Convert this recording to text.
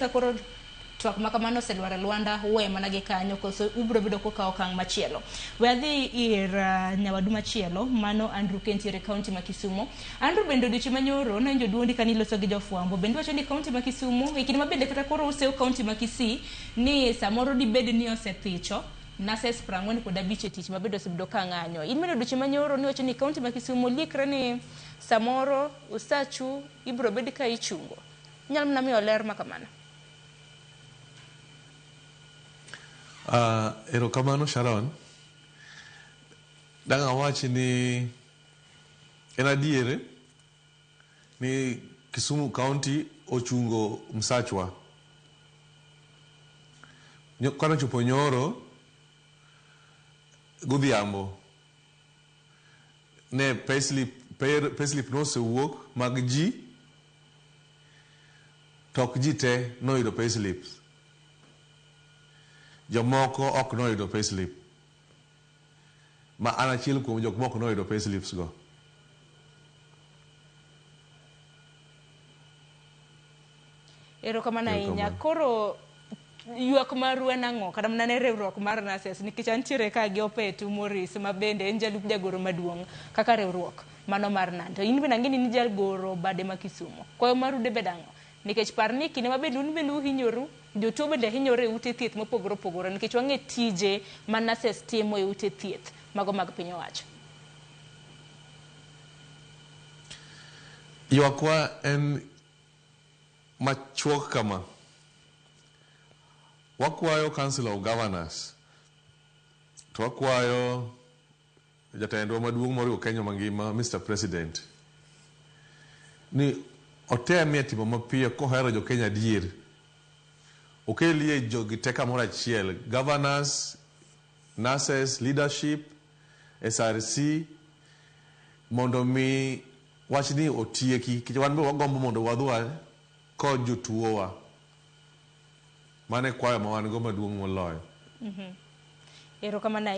Ka koro twak ma kamano oselwar e lwanda, uwe mana gi kanyo koso ubiro bedo kukawo okang' machielo? We adhi ir nyawadu machielo, mano Andrew Kentiere e kaunti ma Kisumo. Andrew bende odiochieng' manyoro nawinjo duondi kane iloso gi jofwambo. Bende iwacho ni kaunti ma Kisumo e kinde ma bende kata koro useyo kaunti ma Kisii ni samoro dibed ni osethicho nurses 45 e tich ma bende osebedo ka ng'anyo. In bende odiochieng' manyoro niwacho ni kaunti ma Kisumo likre ni samoro usachu ibiro bed ka ichungo. Inyalo mana miyo ler ma kamano. Erokamano Sharon. Dang' awach ni en adier ni Kisumu County ochungo msachwa. Kane ochopo nyoro godhiambo, ne payslip, payslip nosewuok mag ji to ok ji te noyudo payslips. Jomoko ok noyudo payslip. Ma an achiel kuom jok mok noyudo payslips go. Erokamano ahinya. Koro ywak maru en ang'o? Kata mana ne riwruok mar nurses nikech antiere ka gi Opetu Maurice ma bende en jalup jagoro maduong' kaka riwruok mano mar NAN. To in bende ang'e ni in jagoro bade ma Kisumo. Kwayo maru debed ang'o? Nikech par ni kinde ma bende un bende uhinyoru, jotuo bende hinyore e ute thieth mopogore opogore nikech wang'e tije ma nurses timo e ute thieth mago mag piny owacho. Ywakwa en machuok kama. Wakwayo Council of Governors to wakwayo jatendwa maduong' moriwo Kenya mangima Mister President ni otemie timo mapiyo kohero jo Kenya adier. Okelie jogi te kamoro achiel, governors, nurses, leadership, SRC mondo mi wachni otieki nikech wan be wagombo mondo wadhi wakony jotuowa. Mano e kwayo ma wan go maduong' moloyo. Erokamano ahinya.